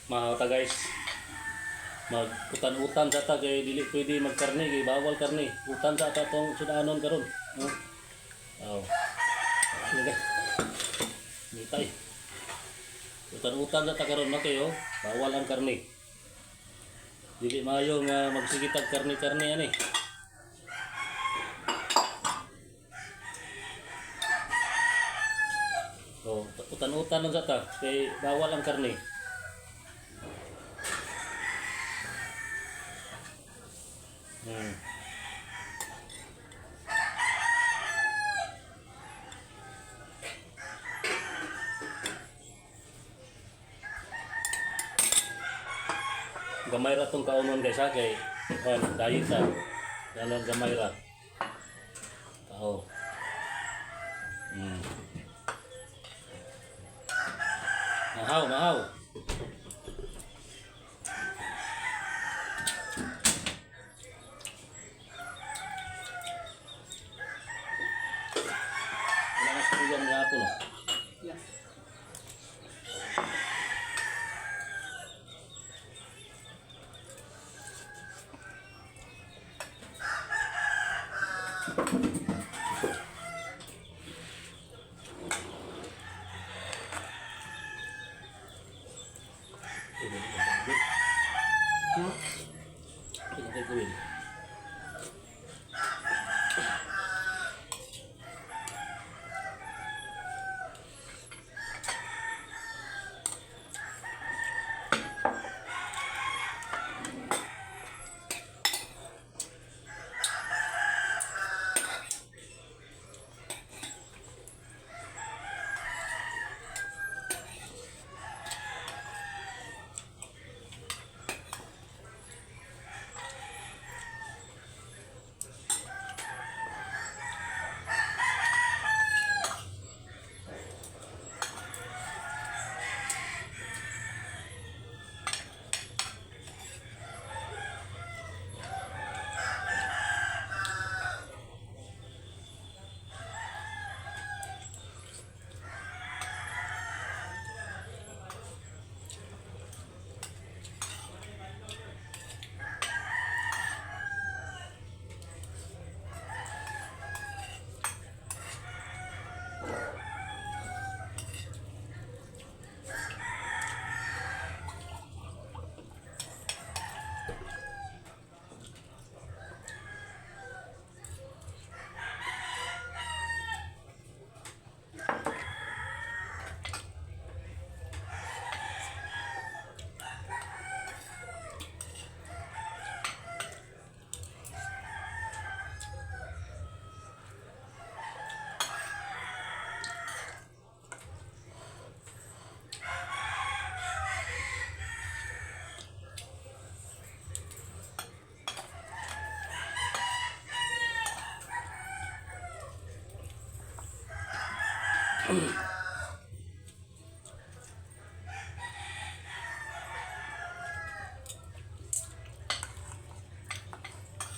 Mga ta, guys. Mag utan-utan sa ta kay dili pwede magkarne kay bawal karne. Utan sa ta tong sudanon karon. No? Oh. Sige. Mitay. Utan-utan sa ta karon na kayo, bawal ang karne. Dili maayo nga magsigitag karne-karne ani. Oh, utan-utan lang sa ta kay bawal ang karne. Gamay ra tong kaunon, guys, ha, kay kuan, diet ta. Dalan gamay ra. Tao. Mahaw, mahaw. Wala na sa kuya mga hapon, oh. Yeah. Ha? Ito kay gawin.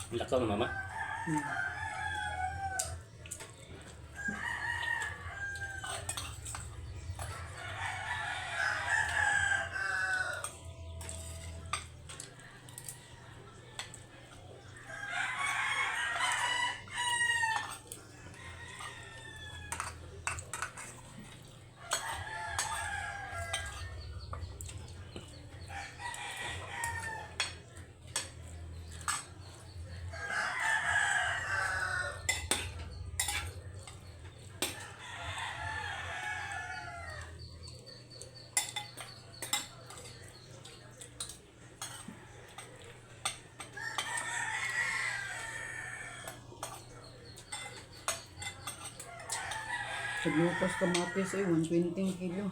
Lakaw na, mama. Sa Lucas kamatis ay 120 kilo.